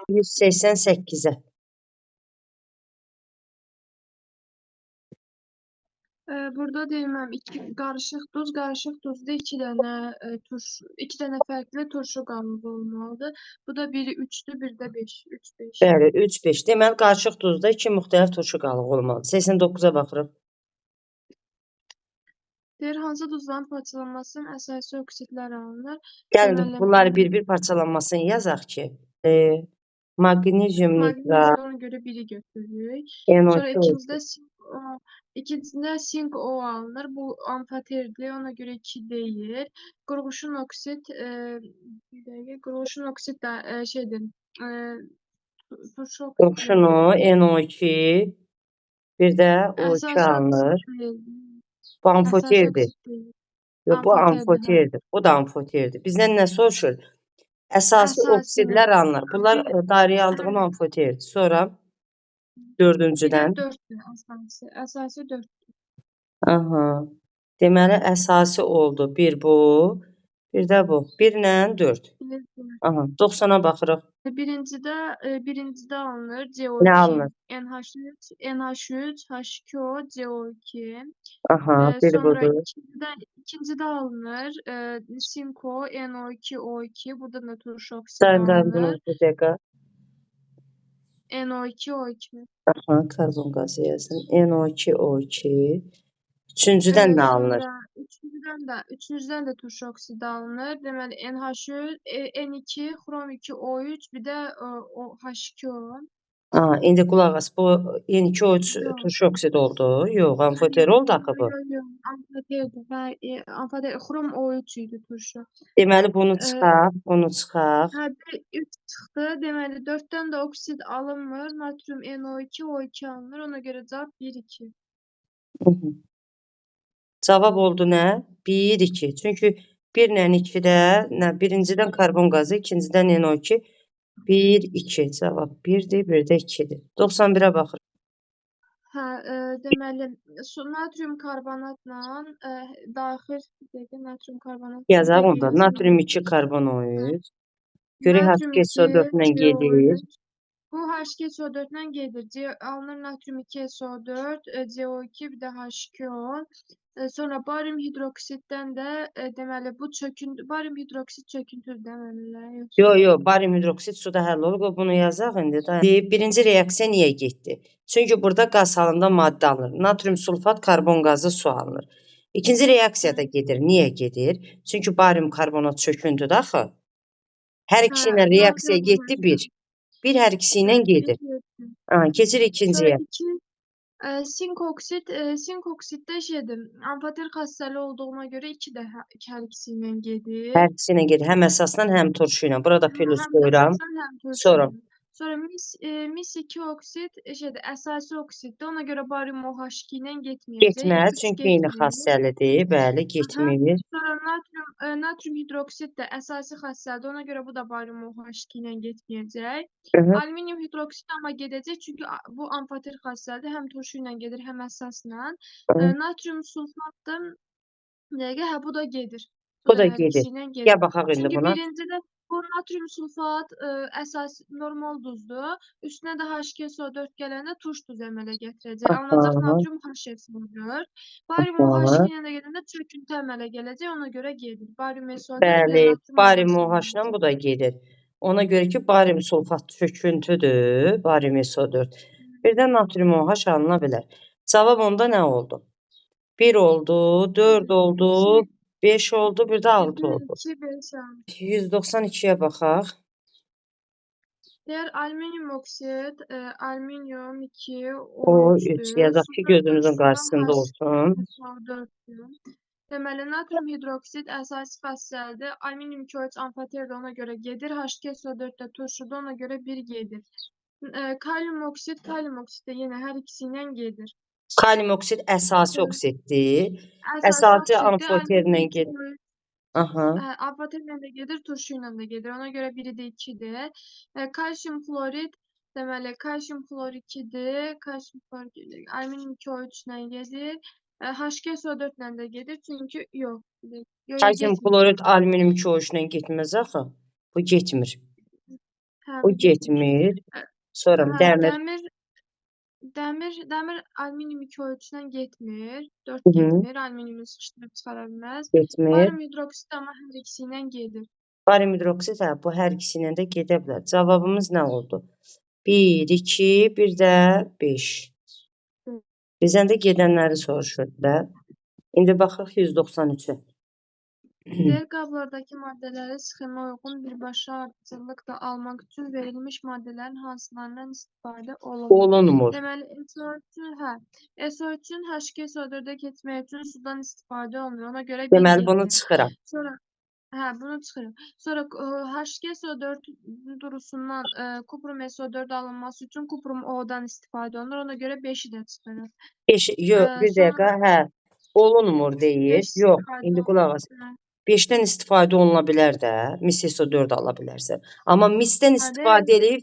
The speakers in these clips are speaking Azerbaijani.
188-ə. Burada deyirəm, iki qarışıq duz, qarışıq duzda iki dənə iki dənə fərqli turşu qalığı olmalıdır. Bu da biri 3-dür, biri də 5, 3 5. Bəli, 3 5. Deməli, qarışıq duzda iki müxtəlif turşu qalığı olmalıdır. 89-a baxırıq. Deyir, hansı duzların parçalanmasının əsasi oksidlər alınır? Gəlin, Deməli, bunları bir-bir parçalanmasını yazaq ki, maqnezium nitrat, ona görə biri götürürük. Sonra NO2 ikincidə sink O alınır. Bu amfoterdir, ona görə 2 deyil. Qurğuşun oksid, bir dəqiqə, qurğuşun oksid də şeydir, turşu oksid. Qurğuşun O, NO2, bir də O2 alınır. Bu amfoterdir. Yox, bu amfoterdir. Bu da amfoterdir. Bizdən nə soruşur? Əsasi oksidlər alınır. Bunlar dairəyə aldığım amfoterdir. Sonra dördüncüdən. Bir də 4-dür əsasi. Əsasi 4-dür. Aha. Deməli, əsasi oldu. Bir bu, bir də bu. 1 ilə 4. Aha. 90-a baxırıq. Birincidə alınır CO2. Nə alınır? NH3, NH3, H2O, CO2. Aha, bir Sonra budur. İkincidə alınır sinko, NO2, O2. Buradan da turşu oksidi Dayan, bunu alınır. bir dəqiqə. NO2, O2. Aha, karbon qazı yazın. NO2, O2. Üçüncüdən nə alınır? Sonra üçüncüdən də turşu oksidi alınır. Deməli, NH3, N2, xrom 2, O3, bir də H2O. Aha, indi qulaq as, bu N2, O3 turşu oksid oldu. Yox, amfoter oldu axı bu. Yox, amfoterdir. Bəli, amfoter, xrom O3 idi turşu. Deməli, bunu çıxaq, bunu çıxaq. Hə, 3 çıxdı. Deməli, 4-dən də oksid alınmır. Natrium NO2, O2 alınır. Ona görə cavab 1, 2. Cavab oldu nə? 1, 2. Çünki 1 ilə 2-də, nə, birincidən karbon qazı, ikincidən NO2, 1, 2. Cavab 1-dir, bir də 2-dir. 91-ə baxırıq. Hə, deməli, natrium karbonatla daxil, natrium karbonat. Yazaq onda. Natrium 2 karbon O3. Görək H2SO4 ilə gedir. Bu H2SO4 ilə gedir. Alınır natrium 2SO4, CO2, bir də H2O. Sonra barium hidroksiddən də deməli bu çöküntü, barium hidroksid çöküntüdür deməli. Yox, yox, barium hidroksid suda həll olur. Bunu yazaq indi. Birinci reaksiya niyə getdi? Çünki burada qaz halında maddə alınır. Natrium sulfat, karbon qazı, su alınır. İkinci reaksiya da gedir. Niyə gedir? Çünki barium karbonat çöküntüdür axı. Hər ikisi ilə reaksiya getdi bir. Bir hər ikisi ilə gedir. Keçir ikinciyə. Sink oksid, sink oksiddə şeydir, amfoter xassəli olduğuna görə iki də hər ikisi ilə gedir. Hər ikisi ilə gedir. Həm əsasla, həm turşu ilə. Burada plus qoyuram. Sonra. Sonra mis 2 oksid şeydir, əsasi oksiddir. Ona görə barium OH2 ilə getməyəcək. Getməz, çünki eyni xassəlidir. Bəli, getmir. Sonra natrium hidroksid də əsasi xassəlidir. Ona görə bu da barium OH2 ilə getməyəcək. Alüminium hidroksid amma gedəcək, çünki bu amfoter xassəlidir. Həm turşu ilə gedir, həm əsasla. Natrium sulfatdır. Hə, bu da gedir. Bu da gedir. Gəl baxaq indi buna. Çünki birincidə bu natrium sulfat əsas normal duzdur. Üstünə də H2SO4 gələndə turş duz əmələ gətirəcək. Alınacaq natrium HSO4. Barium OH2 ilə də gələndə çöküntü əmələ gələcək. Ona görə gedir. Barium SO4. Bəli, barium OH-la bu da gedir. Ona görə ki, barium sulfat çöküntüdür. Barium SO4. Bir də natrium OH alına bilər. Cavab onda nə oldu? 1 oldu, 4 oldu, 5 oldu, bir də 6 oldu. 192-yə baxaq. Deyər, alüminium oksid, alüminium 2, O3. Yazaq ki, gözümüzün qarşısında olsun. Deməli, natrium hidroksid əsasi xassəlidir. Alüminium 2O3 amfoterdir, ona görə gedir. H2SO4 də turşudur, ona görə 1 gedir. Kalium oksid, kalium oksid də yenə hər ikisi ilə gedir. Kalium oksid əsasi oksiddir. Əsasi amfoterlə gedir. Aha. Amfoterlə də gedir, turşu ilə də gedir. Ona görə biri də 2-dir. Kalsium xlorid, deməli, kalsium xlor 2-dir. Kalsium xlor alüminium 2O3 ilə gedir. H2SO4 ilə də gedir, çünki yox. Kalsium xlorid alüminium 2O3 ilə getməz axı. Bu getmir. Hə, Hə, Bu bu getmir. getmir. Sonra Hə, dəmir. Dəmir alüminium 2O3-lə getmir. 4 Hı -hı. Getmir. Alüminiumu sıxışdırıb çıxara bilməz. Getmir. Barium hidroksid amma hər ikisi ilə gedir. Barium hidroksid, hə, bu hər ikisi ilə də gedə bilər. Cavabımız nə oldu? 1, 2, bir də 5. Bizdən də gedənləri soruşur da. İndi baxırıq 193-ə. Deyir, qablardakı maddələri sxemə uyğun birbaşa ardıcıllıqla almaq üçün verilmiş maddələrin hansılarından istifadə olunur? Olunmur. Deməli, SO3-ün, hə, SO3-ün H2SO4-ə keçmək üçün sudan istifadə olunur. Ona görə 1 Deməli, bunu getmir. çıxıram. Sonra, hə, bunu çıxırıq. Sonra H2SO4 durusundan kuprum SO4 alınması üçün kuprum O-dan istifadə olunur. Ona görə 5-i də çıxırıq. 5, yox, bir dəqiqə, hə, olunmur deyir. 5 Yox, istifadə indi qulaq as. olunur. 5-dən istifadə oluna bilər də, mis SO4 ala bilərsən. Amma misdən istifadə eləyib,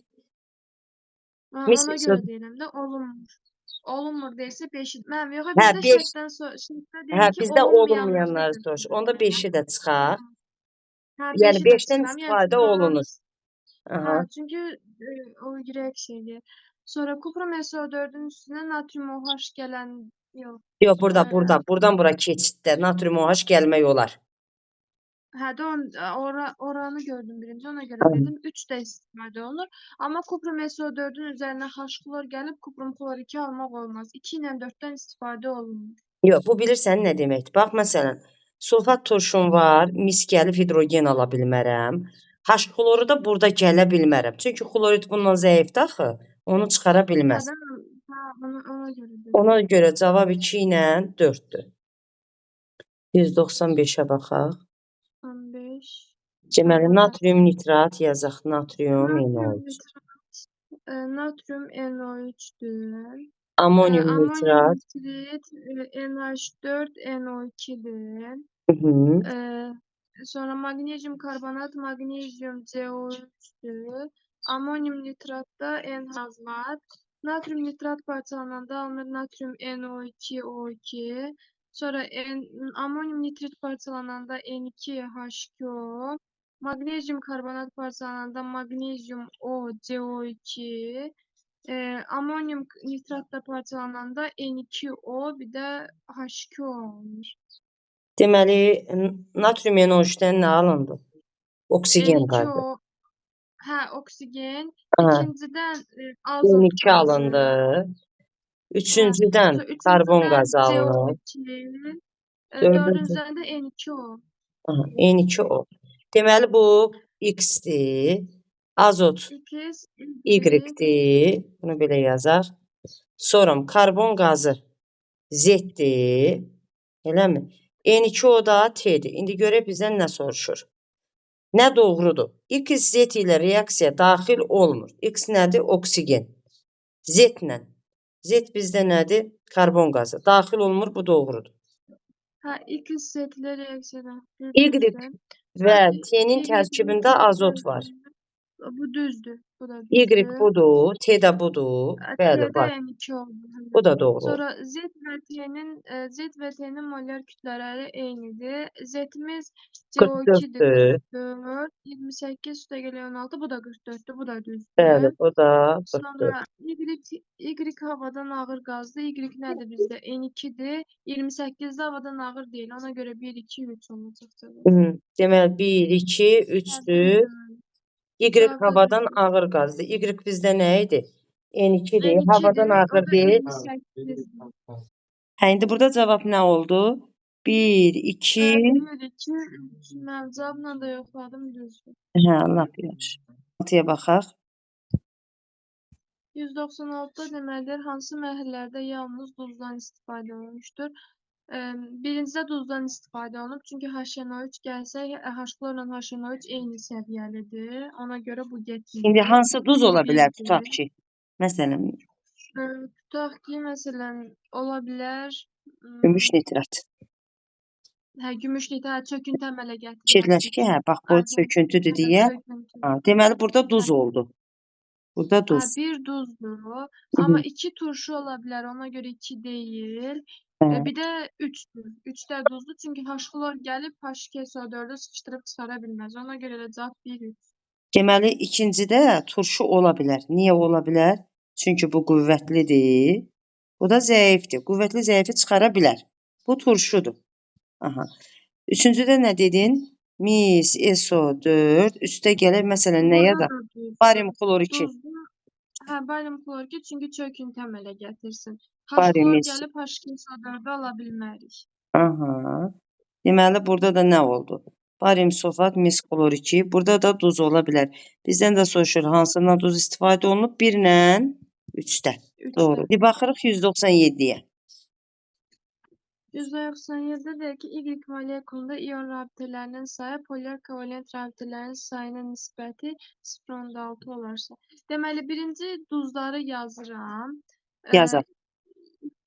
mis Ona SO4 görə deyirəm də, olunmur. Olunmur deyirsə 5-i. Mənim yox, Hə, bizdə 5 şərtdən sonra, şərtdə Hə, deyir ki, bizdə olunmayanları olunmayanları soruşur. Onda götürün. 5-i də çıxaq. Hə, Yəni 5-i də 5-dən çıxıram. Yəni, istifadə çünki olunur. Hə, çünki o reaksiya eləyir. Sonra kuprum SO4-ün üstünə natrium OH gələn yox. Yox, burada, buradan bura keçiddə natrium OH gəlmək olar. Hə, də oranı gördüm birinci, ona görə dedim. 3 də istifadə olunur. Amma kuprum SO4-ün üzərinə H xlor gəlib, kuprum xlor 2 almaq olmaz. 2 ilə 4-dən istifadə olunmur. Yox, bu bilirsən nə deməkdir? Bax, məsələn, sulfat turşum var, mis gəlib hidrogen ala bilmərəm. H xloru da burada gələ bilmərəm. Çünki xlorid bundan zəifdir axı, onu çıxara bilməz. Hə, ona görə dedim. Ona görə cavab 2 ilə 4-dür. 195-ə baxaq. 95. Deməli, natrium nitrat yazaq. Natrium NO3. Natrium NO3-dür. Amonium nitrat. Amonium nitrit NH4 NO2-dir. Sonra maqnezium karbonat, maqnezium CO3-dür. Amonium nitratda NH var. Natrium nitrat parçalananda alınır natrium NO2 O2. Sonra amonium nitrit parçalananda N2H2O. Maqnezium karbonat parçalananda maqnezium O CO2. Amonium nitrat da parçalananda N2O bir də H2O alınır. Deməli, natrium NO3-dən nə alındı? Oksigen N2O, qazı. Hə, oksigen. Aha. İkincidən azot N2 qazı. alındı. Üçüncüdən Sonra karbon üçüncüdən qazı alınır. CO2. Dördüncü. Dördüncüdən də N2O. Aha, N2O. Deməli, bu X-dir. Azot X, Y. Y-dir. Bunu belə yazaq. Sonra karbon qazı Z-dir. Eləmi? N2O da T-dir. İndi görək bizdən nə soruşur. Nə doğrudur? X, Z ilə reaksiya daxil olmur. X nədir? Oksigen. Z ilə. Z bizdə nədir? Karbon qazı. Daxil olmur, bu doğrudur. Hə, X, Z ilə reaksiya daxil Y düzdür. və T-nin Y tərkibində azot var. Bu düzdür. Bu da Y düzdür. budur, T də budur. Bəli, T-də var. N2 oldu. Bu da doğru. Sonra Z və T-nin molyar kütlələri eynidir. Z-imiz CO2-dir, 44-dür. 44, 28 üstəgəl 16, bu da 44-dür, bu da düzdür. Bəli, bu da 44. Sonra Y havadan ağır qazdır. Y nədir bizdə? N2-dir. 28-də havadan ağır deyil. Ona görə 1, 2, 3 olacaq cavab. Deməli, 1, 2, 3-dür. Y Cavab da havadan düzdür. ağır qazdır. Y bizdə nə idi? N2-dir. N2-dir, Havadan o ağır da deyil. 28-dir. Hə, indi burada cavab nə oldu? 1, 2. 1, 2, 3. Mən cavabla da yoxladım, düzdür. Hə, lap yaxşı. 6-ya baxaq. 196-da deməlidir, hansı mərhələlərdə yalnız duzdan istifadə olunmuşdur? Birincidə duzdan istifadə olunub, çünki HNO3 gəlsə, H xlorla HNO3 eyni səviyyəlidir. Ona görə bu getmir. İndi hansı duz ola bilər, Bu tutaq birdir. ki? Məsələn, Tutaq ki, məsələn, ola bilər, gümüş nitrat. Hə, gümüş nitrat, çöküntü əmələ gətirməsi Fikirləş ki, üçün. hə, bax, bu Aynen. çöküntüdür Hə, deyə. çöküntü. Ha, deməli, burada duz Hə. oldu. Burada Hə, duz. bir duzdur, amma 2 turşu ola bilər, ona görə 2 deyil. Bir də 3-dür. 3 də duzdur, çünki H xlor gəlib H2SO4-ü sıçdırıb çıxara bilməz. Ona görə də cavab 1, 3. Deməli, ikincidə turşu ola bilər. Niyə ola bilər? Çünki bu qüvvətlidir. Bu da zəifdir. Qüvvətli zəifi çıxara bilər. Bu turşudur. Aha. Üçüncüdə nə dedin? Mis SO4 üstə gəlir. Məsələn, nə Burada yazaq? da duzdur. Barium xlor 2. Duzlu. Hə, barium xlor 2 çünki çöküntü əmələ gətirsin. H Barium xlor S. gəlib H2SO4-ü ala bilmərik. Aha. Deməli, burada da nə oldu? Barium sulfat, mis xlor 2. Burada da duz ola bilər. Bizdən də soruşur, hansından duz istifadə olunub? 1 ilə 3-də. 3-də. Doğru. Bir baxırıq 197-yə. 197-də deyir ki, Y molekulunda ion rabitələrinin sayı polyar kovalent rabitələrin sayına nisbəti 0,6 olarsa. Deməli, birinci duzları yazıram. Yazaq.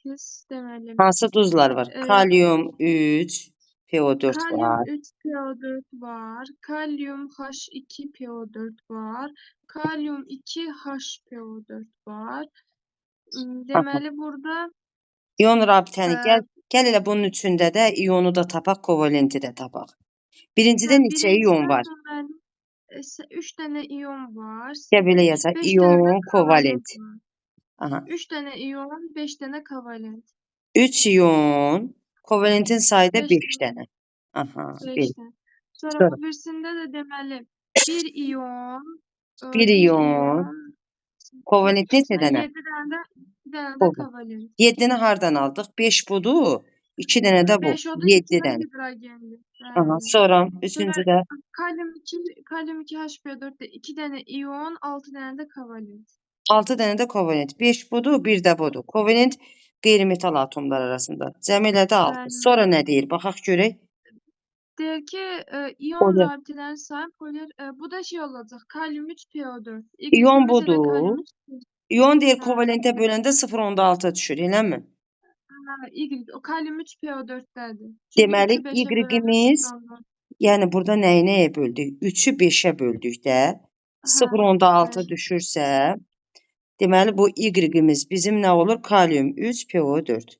X deməli. Hansı duzlar var? Kalium 3, PO4 Kalium var. 3 PO4 var. Kalium H2 PO4 var. Kalium 2 HPO4 var. Deməli, burada İon rabitəni gəl elə bunun üçündə də ionu da tapaq, kovalenti də tapaq. Birincidə neçə ion var? Deməli, 3 dənə ion var. Gəl belə yazaq. 5 dənə də İon, kovalent. kovalent var. Aha. 3 dənə ion, 5 dənə kovalent. 3 ion, kovalentin sayı da 5 5 dənə. Aha, 5 bir. dənə. Sonra Sonra bu birisində də deməli 1 ion, 1 1 ion, ion, kovalent neçə dənə? 7 dənə də, 2 dənə də kovalent. 7-ni hardan aldıq? 5 budur, 2 dənə də bu. 5 odur, 7 2 də dənə. hidrogendir. Aha, Bəli. sonra üçüncü də Kalium 2, kalium 2 HPO4-də 2 dənə ion, 6 dənə də kovalent. 6 dənə də kovalent. 5 budur, 1 də budur. Kovalent qeyri-metal atomlar arasında. Cəm elə də 6. Bəli. Sonra nə deyir? Baxaq görək. Deyir ki, ion Polyar. rabitələrin sayı polyar, bu da şey olacaq. Kalium 3 PO4. İon Y-imiz elə budur. kalium 3 İon deyir Hə. kovalentə böləndə 0,6 düşür, eləmi? Hə, Y, o kalium 3 PO4-dədir. Çünki Deməli, 3-ü 5-ə böləndə Y-imiz, 0,6. yəni burada nəyi nəyə böldük? 3-ü 5-ə böldükdə Hə, 0,6 bəli. düşürsə, deməli bu Y-imiz bizim nə olur? Kalium 3 PO4.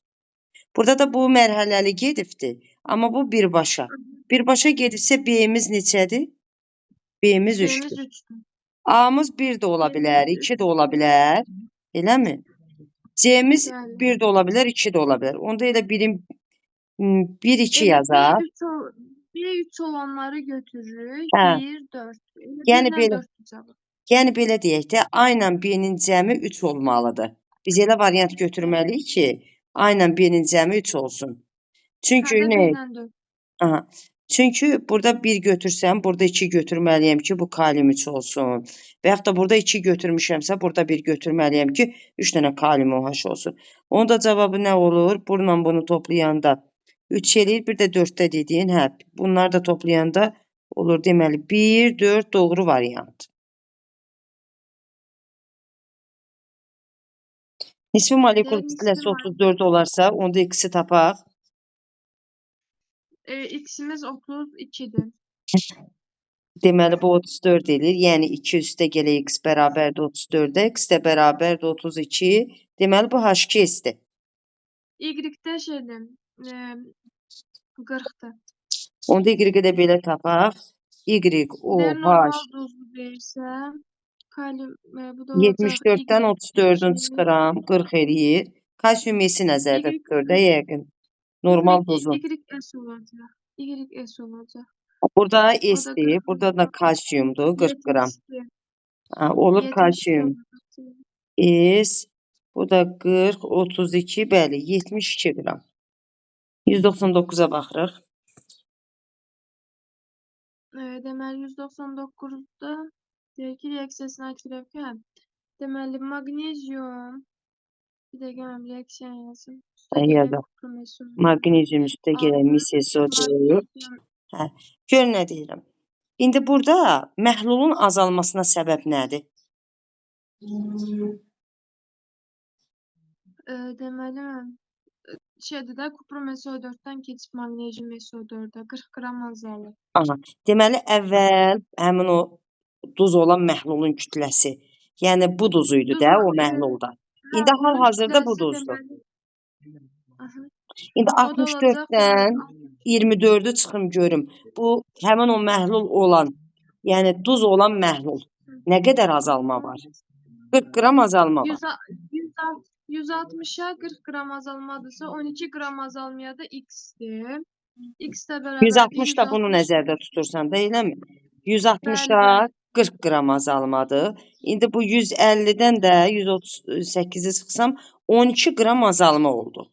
Burada da bu mərhələli gedibdir, amma bu birbaşa. Birbaşa gedibsə B-miz neçədir? B-miz B-miz 3-dür. 3-dür. A-mız 1 də ola bilər, 2 də ola bilər, eləmi? C-miz Bəli. 1 də ola bilər, 2 də ola bilər. Onda elə birin 1, 2 Elə yazaq. B3 olanları götürürük. Hə. 1, 4. Elə Yəni 1 ilə belə, 4 cavab. yəni belə deyək də, A ilə B-nin cəmi 3 olmalıdır. Biz elə variant götürməliyik ki, A ilə B-nin cəmi 3 olsun. Çünki Hə də nə? 1 ilə 4. Aha. Çünki burada 1 götürsəm, burada 2 götürməliyəm ki, bu kalium 3 olsun. Və yaxud da burada 2 götürmüşəmsə, burada 1 götürməliyəm ki, 3 dənə kalium OH olsun. Onun da cavabı nə olur? Bununla bunu toplayanda 3 eləyir, bir də 4-də dediyin, hə, bunları da toplayanda olur. Deməli, 1, 4 doğru variant. Nisbi molekul kütləsi 34 olarsa, onda x-i tapaq. X-imiz 32-dir. Deməli, bu 34 eləyir. Yəni, 2 üstə gələ x bərabərdir 34-ə, x də bərabərdir 32. Deməli, bu H2S-dir. Y-də şeydir, 40-dır. Onda Y-i də belə tapaq. Y, O, Deyir, H. normal duzlu deyirsə, kalium, bu da olacaq 74-dən 34-ün Y2. çıxıram, 40 eləyir. Kalsium S-i nəzərdə Y tutur da yəqin. Normal duzun. YS olacaq. YS olacaq. Burada O da S-dir, 40 burada da kalsiumdur, 40 qram. 72. Ha, olur 72 kalsium olacaq. S, bu da 40, 32, bəli, 72 qram. 199-a baxırıq. Deməli, 199-da deyir ki, reaksiyasına aktiv ki, hə. Deməli, maqnezium, bir dəqiqə mən reaksiyanı yazım. Üstə Hə, gələk yazaq. kuprum SO4. Maqnezium üstə gələk mis SO4. Maqnezium. Hə, gör nə deyirəm. İndi burada məhlulun azalmasına səbəb nədir? Deməli, şeydir də, kuprum SO4-dən keçib maqnezium SO4-ə 40 qram azalır. Aha. Deməli, əvvəl həmin o duz olan məhlulun kütləsi, yəni bu duz idi də o məhlulda. İndi hal-hazırda bu duzdur. İndi 64-dən 24-ü çıxım görüm. Bu, həmin o məhlul olan Yəni duz olan məhlul. Nə qədər azalma var? 40 qram azalma var. 160-a 40 qram azalmadırsa 12 qram azalmaya da x-dir. X də bərabərdir 160 da bunu 160. nəzərdə tutursan da, eləmi? 160-a Bəli, bəli. 40 qram azalmadır. İndi bu 150-dən də 138-i çıxsam 12 qram azalma oldu.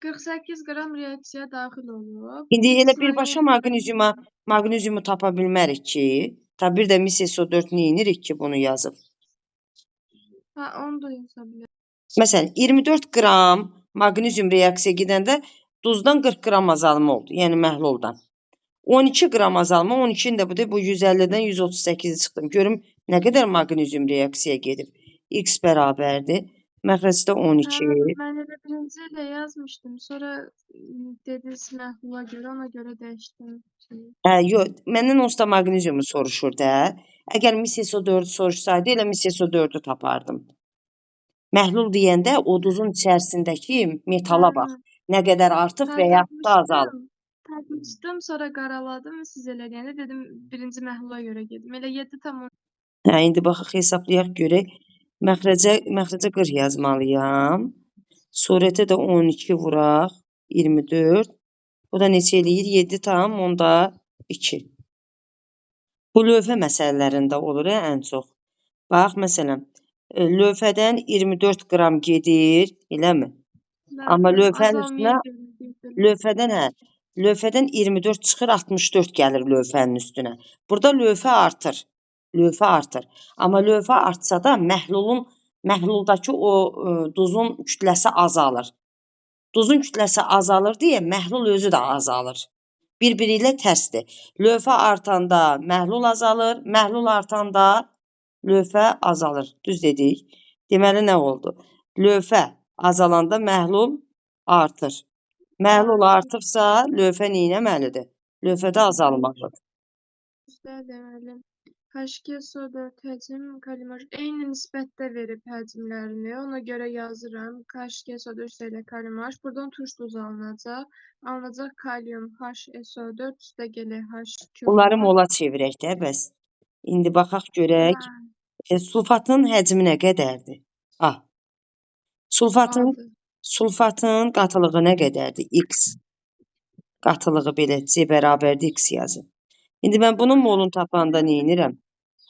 48 qram reaksiyaya daxil olub. İndi elə X birbaşa maqnezium maqneziumu tapa bilmərik ki, ta bir də mis SO4 neynirik ki, bunu yazıb. Hə, onu da yaza bilərik. Məsələn, 24 qram maqnezium reaksiyaya gedəndə duzdan 40 qram azalma oldu, yəni məhluldan. 12 qram azalma, 12-ni də bu 150-dən 138-i çıxdım. Görüm nə qədər maqnezium reaksiyaya gedib. X bərabərdir. Məxrəcdə 12. Hə, mən elə birinci ilə yazmışdım. Sonra dediniz məhlula görə, ona görə dəyişdim. Hə, yox, məndən onsuz da maqneziumu soruşur da. Əgər mis SO4-ü soruşsaydı, elə mis SO4-ü tapardım. Məhlul deyəndə o duzun içərisindəki metala bax. Nə qədər artıb və yaxud da azalıb. Tapmışdım, sonra qaraladım. Siz elə deyəndə dedim birinci məhlula görə gedim. Elə 7 tam. Hə, indi baxaq hesablayaq görək. Məxrəcə 40 yazmalıyam. Surətə də 12 vuraq, 24. Bu da neçə eləyir? 7,2. Bu lövhə məsələlərində olur ən çox. Bax, məsələn, lövhədən 24 qram gedir, eləmi? Amma lövhənin üstünə, lövhədən 24 çıxır, 64 gəlir lövhənin üstünə. Burada lövhə artır. Lövhə artır. Amma lövhə artsa da məhluldakı o duzun kütləsi azalır. Duzun kütləsi azalır deyə məhlul özü də azalır. Bir-biri ilə tərsdir. Lövhə artanda məhlul azalır, məhlul artanda lövhə azalır. Düz dedik. Deməli nə oldu? Lövhə azalanda məhlul artır. Məhlul artırsa lövhə nə etməlidir? Lövhədə azalmalıdır. Deməli, H2SO4 həcm kalium eyni nisbətdə verib həcmlərini. Ona görə yazıram. H2SO4 ilə kalium H. Buradan turş duzu alınacaq. Alınacaq kalium HSO4 üstə gəlir H2O. Bunları mola çevirək də bəs. İndi baxaq görək. Sulfatın həcmi nə qədərdir? A. Sulfatın qatılığı nə qədərdir? X. Qatılığı belə C bərabərdir X yazın. İndi mən bunun molunu tapanda nə edirəm?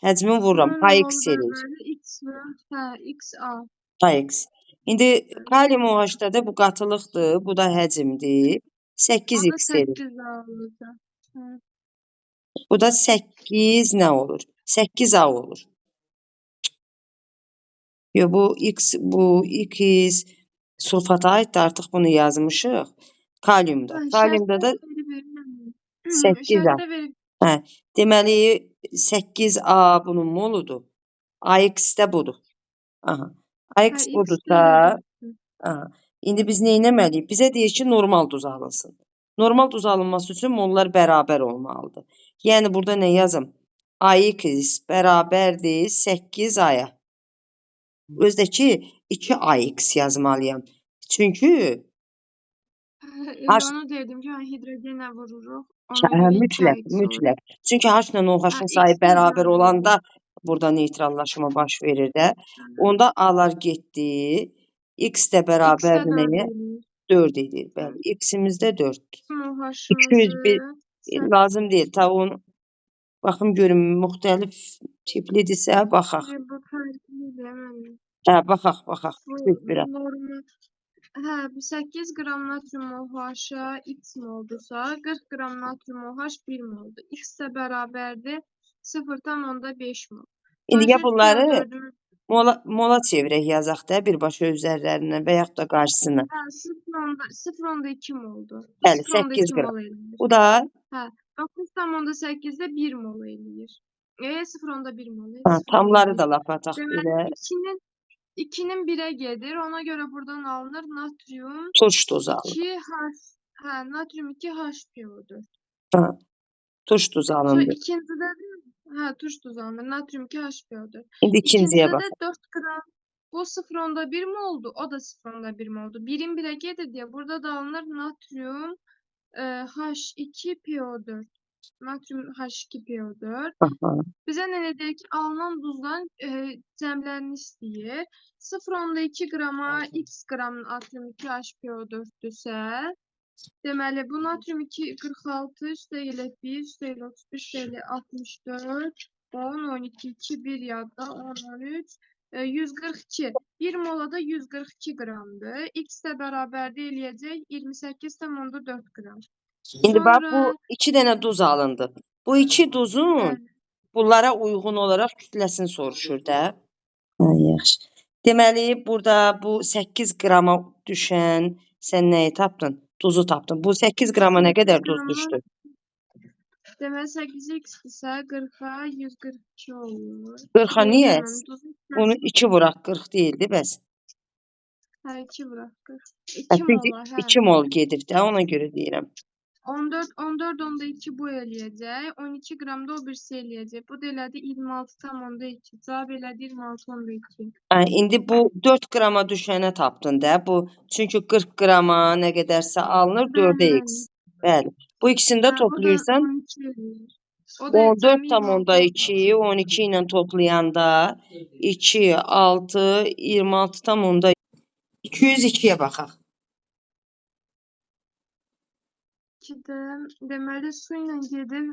Həcmini vururam. AX eləyir. XA. AX. İndi kalium OH-da da bu qatılıqdır, bu da həcmdir. 8x eləyir. Bu da 8 nə olur? 8A olur. Yo, bu X, bu X sulfata aiddir, artıq bunu yazmışıq. Kaliumda. Kaliumda da 8A. Hə, deməli 8A bunun moludur. AX də budur. Aha. AX budursa, aha. İndi biz nə etməliyik? Bizə deyir ki, normal duz alınsın. Normal duz alınması üçün mollar bərabər olmalıdır. Yəni burada nə yazım? AX bərabərdir 8A-ya. Özdə ki, 2AX yazmalıyam. Çünki Elə onu deyirdim ki, hidrogenə vururuq. Mütləq, mütləq. Çünki H ilə OH-ın sayı bərabər olanda burada neytrallaşma baş verir də. Onda A-lar getdi. X də bərabərdir nəyə? 4 edir. Bəli, X-imiz də 4-dür. 201 lazım deyil. Ta onu baxım görüm, müxtəlif tiplidirsə baxaq. Bu fərqlidir mənim. Hə, baxaq, baxaq. Bu normal. Hə, 8 qram natrium OH-a X moldursa, 40 qram natrium OH 1 moldur. X də bərabərdir 0,5 mol. İndi ya bunları mola çevirək yazaq da birbaşa üzərlərindən və yaxud da qarşısına. Hə, 0,2 moldur. Bəli, 8 qram. Bu da? Hə, 9,8-də 1 mol eləyir. 0,1 mol. Tamları da laf ataq belə. 2-nin 1-ə gedir. Ona görə buradan alınır natrium turş duzu alınır. 2H, hə, natrium 2HPO4. Hə, turş duzu alındı. Sonra ikincidə də, hə, turş duzu alınır. Natrium 2HPO4. İndi ikinciyə bax. İkincidə də 4 qram. Bu 0,1 moldu, o da 0,1 moldu. 1-in 1-ə gedir deyə burada da alınır natrium H2PO4. Natrium H2PO4. Aha. Bizə nə deyir ki, alınan duzdan cəmlərini istəyir. 0,2 qrama x qram natrium 2HPO4-dürsə, deməli bu natrium 2 46 üstə ilə 1 üstə ilə 31 üstə ilə 64 10 12 2 1 yadda 10 13 142. 1 mola da 142 qramdır. X də bərabərdir eləyəcək 28,4 qram. İndi bax bu Sonra 2 dənə duz alındı. Bu iki duzun bəli, bunlara uyğun olaraq kütləsini soruşur da. Hə, yaxşı. Deməli, burada bu 8 qrama düşən sən nəyi tapdın? Duzu tapdın. Bu 8 qrama nə 8 qədər duz qrama düşdü? Deməli 8x-dirsə 40-a 142 olur. 40-a niyə? Deməli, duzun Bunu kütləsi 2 vuraq 40 deyildi bəs. Hə, 2 vuraq 40. Hə, 2 çünki mola, hə. 2 mol gedir də, ona görə deyirəm. 14 14,2 bu eləyəcək. 12 qram da o birisi eləyəcək. Bu da elədi 26,2. Cavab elədi 26,2. Hə, indi bu 4 qrama düşənə tapdın da. Bu çünki 40 qrama nə qədərsə alınır Bəli, 4-ə x. bəli. Bəli. Bu ikisini də Hə, o da toplayırsan 12 eləyir. O da cəmi 14,2 26,2. 12 ilə toplayanda 2 6 26,2 202-yə baxaq. 2-də deməli su ilə gedib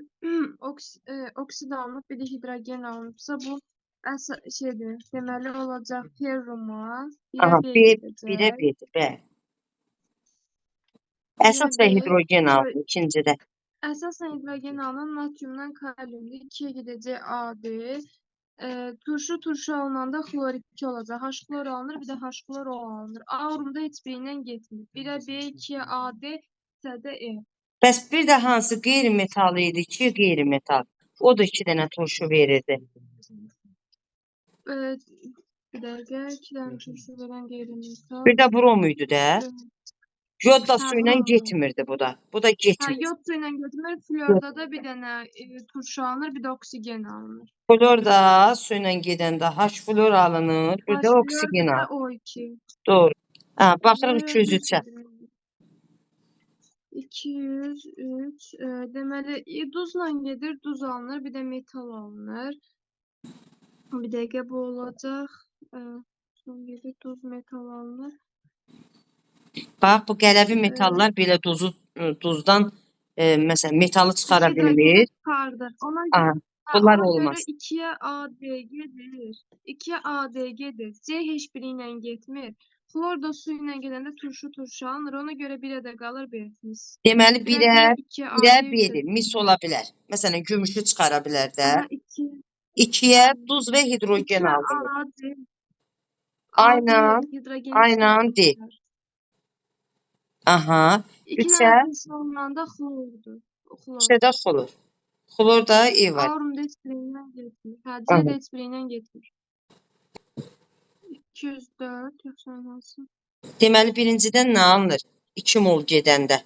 oksid alınıb, bir də hidrogen alınıbsa bu əsa şeydir. Deməli olacaq ferruma 1-ə Aha, B B 1-ə gedəcək. B-dir, bəli. 1-ə Əsas və B. hidrogen Sonra alınır ikincidə. əsasən hidrogen alınan natriumdan kaliumdur. 2-yə gedəcək A-dir. Turşu alınanda xlor 2 olacaq. H xlor alınır, bir də H xlor O alınır. Aurumda heç biri ilə getmir. 1-ə B, 2-yə A, D, 3-ə də E. Bəs bir də hansı qeyri-metal idi ki, qeyri-metal. O da 2 dənə turşu verirdi. Bir dəqiqə, 2 dənə turşu verən qeyri-metal. Bir də brom idi də. Yod da Hə, su ilə brom. getmirdi bu da. Bu da Hə, getmir. yod su ilə getmir. Florda da bir dənə turşu alınır, bir də oksigen alınır. Flor da su ilə gedəndə H flor alınır, bir H də flor, oksigen bir də alınır. O2. Doğru. Hə, baxırıq Düz 203-ə. gedir. 203. Deməli, duzla gedir, duz alınır, bir də metal alınır. Bir dəqiqə bu olacaq. Son gedir, duz, metal alınır. Bax, bu qələvi metallar belə duzu duzdan məsələn metalı çıxara Hidrogeni bilmir. çıxardır. Ona Aha, hə, bunlar ona görə olmaz. 2-yə A, D gedir. 2-yə A, D gedir. C heç biri ilə getmir. Xlor da su ilə gedəndə turşu alınır. Ona görə 1-ə də qalır B-miz. Deməli 1-ə 1-ə B, 2-yə A, 1-ə D, 3-ə B-dir. Mis ola bilər. Məsələn, gümüşü çıxara bilər də. Aha, 2. 2-yə duz və hidrogen 2-yə alınır. A, D. A, D Aynan, hidrogeni aynan D. çıxara bilər. Aha. 2 3-ə, dənə turşu alınanda xlordur. Xlor. 3-ə də xlor. Xlor da E var. Aurumda heç biri ilə getmir. Hə, C Aha. də heç biri ilə getmir. 204 yoxsa hansı? Deməli birincidən nə alınır? 2 mol gedəndə.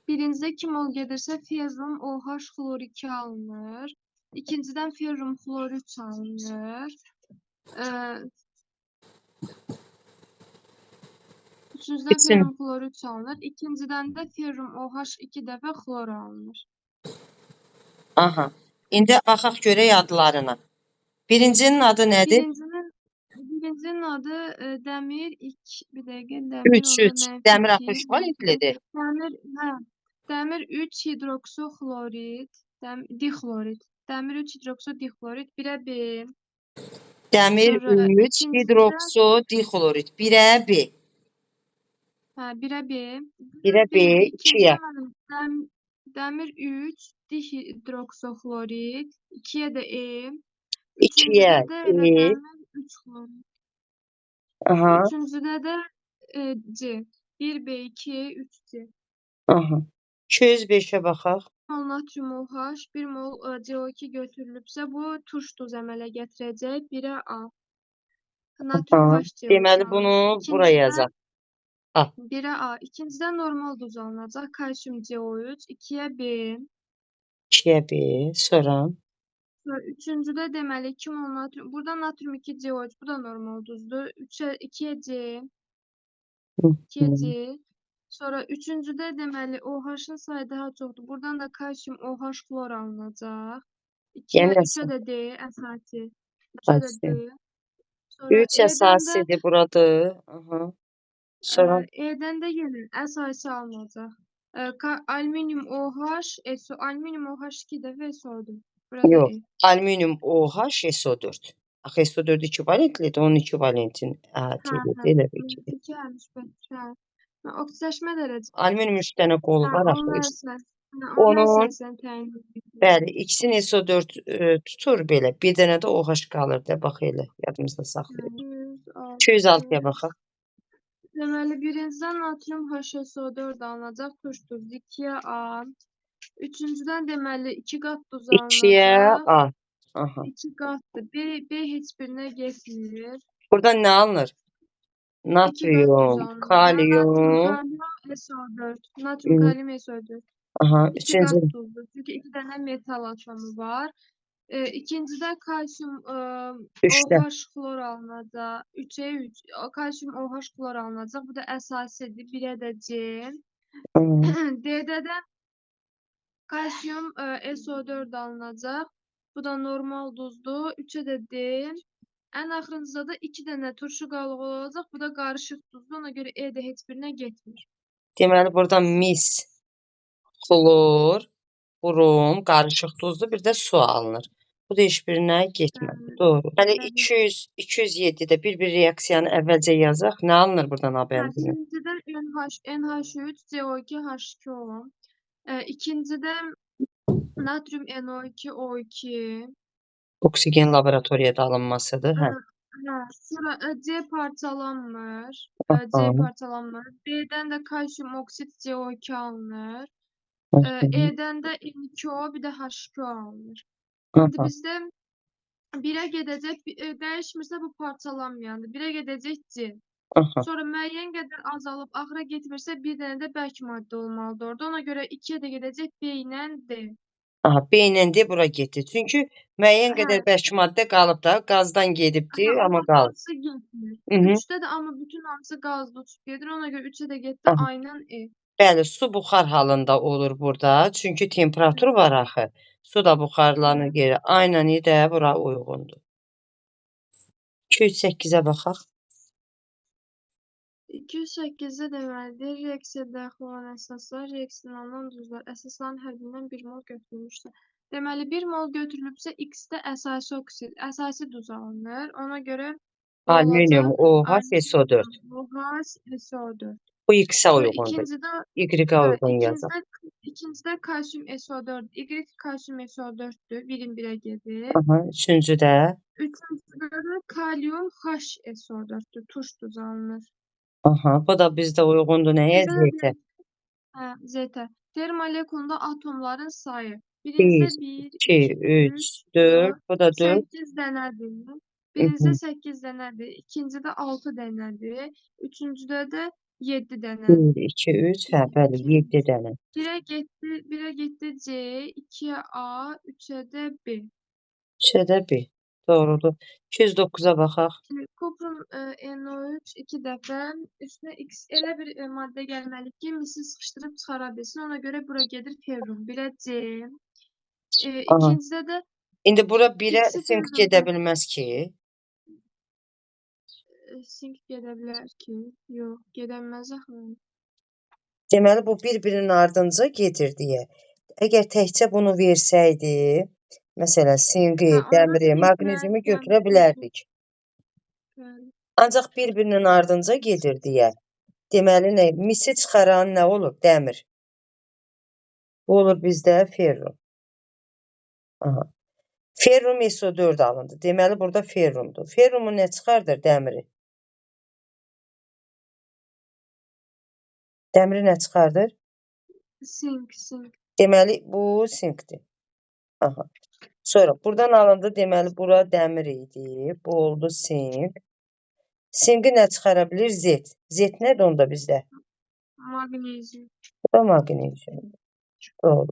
Birincidə 2 mol gedirsə ferrum OH xlor 2 alınır. İkincidən ferrum xlor 3 alınır. Üçüncüdən Üçün. ferrum xlor 3 alınır. İkincidən də ferrum OH 2 dəfə xlor alınır. Aha. İndi baxaq görək adlarına. Birincinin adı nədir? Birincinin adı dəmir 2, bir dəqiqə, dəmir 3 orada 3. mənfi Dəmir 2, axı mənfi valentlidir. Dəmir, hə, dəmir 3 hidroksoxlorid, dixlorid. Dəmir 3 hidrokso dixlorid 1-ə B. Dəmir Sonra 3 ikincidə hidrokso dixlorid 1-ə B. Hə, 1-ə B. 1-ə B, B-dir. 2-yə. İkincidə mənim dəmir 3 dihidroksoxlorid, 2-yə də E. 2-yə Üçüncüdə də elə E. dəmir 3 xlorid. Aha. Üçüncüdə də C. 1 B 2 E 3 C. Aha. 205-ə baxaq. 1 mol natrium OH, 1 mol CO2 götürülübsə, bu turş duz əmələ gətirəcək. 1-ə A. Natrium Aha. HCO3 Deməli alınır. bunu bura İkincidə yazaq. A. 1-ə A. İkincidə normal duz alınacaq. Kalsium CO3, 2-yə B. 2-yə B. Sonra Sonra üçüncüdə deməli 2 mol natrium. Burada natrium 2 CO3, bu da normal duzdur. 3-ə 2-yə C, 2-yə C. Sonra üçüncüdə deməli OH-ın sayı daha çoxdur. Buradan da kalsium OH xlor alınacaq. 2-yə, Yəni 3-ə də D əsasi. 3-ə də D. əsasi. Sonra 3 E-dən də əsasidir buradır. Aha. Sonra E-dən də yenə əsasi alınacaq. Alüminium OH, SO, alüminium OH2 dəfə SO4. Burada yox. E. Alüminium OH SO4. Axı SO4 2 valentlidir, onun 2 valentin əhatə Hə, edir. hə. Elə bir ki. 2 hə, müsbət. Hə. Oksidləşmə dərəcəsi. Alüminium 3 dənə qolu Hə, var axı. ona əsasən. Hə, ona Onun əsasən təyin edilir. bəli, ikisini SO4 tutur belə. Bir dənə də OH qalır da, bax elə yadımızda saxlayırıq. 206. 206-ya baxaq. Deməli, birincidən natrium HSO4 alınacaq, turş duz 2-yə A. Üçüncüdən deməli 2 qat duz 2-yə alınacaq. A. Aha. 2 qatdır. B heç birinə getmir. Buradan nə alınır? 2 qat duz Natrium, alınacaq. Natrium, kalium. kalium SO4. Natrium, kalium SO4. Aha, 2 qat üçüncü. duzdur. Çünki 2 dənə metal atomu var. İkincidə kalsium 3-də. OH xlor alınacaq. 3-ə 3. Kalsium OH xlor alınacaq. Bu da əsasidir. 1-ə də C. D-də də kalsium SO4 alınacaq. Bu da normal duzdur. 3-ə də D. Ən axırıncıda da 2 dənə turşu qalığı olacaq. Bu da qarışıq duzdur. Ona görə E də heç birinə getmir. Deməli buradan mis, xlor, brom, qarışıq duzlu, bir də su alınır. Bu da heç birinə getmədi. Bəli. Doğru. Deməli Bəli. 200 207-də bir-bir reaksiyanı əvvəlcə yazaq. Nə alınır buradan A Hə, bəndinə? birincidə NH, NH3, CO2, H2O. İkincidə natrium NO2, O2. Oksigen laboratoriyada alınmasıdır. Hə. Hə, sonra C parçalanmır. C parçalanmır. B-dən də kalsium oksid CO2 alınır. E-dən də N2O, bir də H2O alınır. İndi bizdə 1-ə gedəcək, dəyişmirsə bu parçalanmayandır. 1-ə gedəcək C. Sonra müəyyən qədər azalıb axıra getmirsə bir dənə də bərk maddə olmalıdır orada. Ona görə 2-yə də gedəcək B ilə D. Aha, B ilə D bura getdi. Çünki müəyyən qədər bərk maddə qalıb da, qazdan gedibdi, Hə, amma amma qalıb. hamısı getmir. Hı -hı. 3-də də amma bütün hamısı qazda uçub gedir. Ona görə 3-ə də getdi Aha. A ilə E. Bəli, su buxar halında olur burada. Çünki temperatur var axı. Su da buxarlanır geri. Aynen E də bura uyğundur. 208-ə baxaq. 208-də deməlidir, reaksiyaya daxil olan əsaslar, reaksiyadan alınan duzlar. Əsasların hər birindən 1 mol götürülmüşdür. Deməli, 1 mol götürülübsə, X-də əsasi oksid, əsasi duz alınır. Ona görə Alüminium OH SO4. OH SO4. Bu X-ə uyğundur. Y-ə uyğun yazaq. İkincidə kalsium SO4, Y kalsium SO4-dür. 1-in 1-ə gedir. Aha, üçüncüdə? Üçüncüdə də kalium H SO4-dür. Turş duz alınır. Aha, bu da bizdə uyğundur nəyə? Z-ə. Hə, Z-ə. Ter molekulunda atomların sayı. Birincidə 1, 1, 2, 2, 3, 3, 4, 4, bu da 4. 8 dənədir. Birincidə 8 dənədir, ikincidə 6 dənədir, üçüncüdə də 7 dənədir. 1, 2, 3, hə, bəli, 7 dənə. 1-ə getdi, 1-ə getdi C, 2-yə A, 3-ə də B. 3-ə də B. Doğrudur. 209-a baxaq. Kuprum NO3 2 dəfə üstünə X elə bir maddə gəlməli ki, misi sıxışdırıb çıxara bilsin. Ona görə bura gedir ferrum. 1-ə C. İkincidə də İndi bura 1-ə X-i sink ferrum gedə bilməz ki. Sink gedə bilər ki. Yox, gedə bilməz axı. Deməli, bu bir-birinin ardınca gedir deyə. Əgər təkcə bunu versəydi, məsələn, sinqi, dəmiri, maqneziumu götürə bilərdik. Ancaq bir-birinin ardınca gedir deyə. Deməli, nə? Misi çıxaran nə olur? Dəmir. Bu olur bizdə ferrum. Aha. Ferrum SO4 alındı. Deməli, burada ferrumdur. Ferrumu nə çıxardır? Dəmiri. Dəmiri nə çıxardır? Sink, sink. Deməli, bu sinkdir. Aha. Sonra buradan alındı. Deməli, bura dəmir idi. Bu oldu sink. Sinki nə çıxara bilir? Z. Z nədir onda bizdə? Maqnezium. Bu da maqneziumdur. Doğru.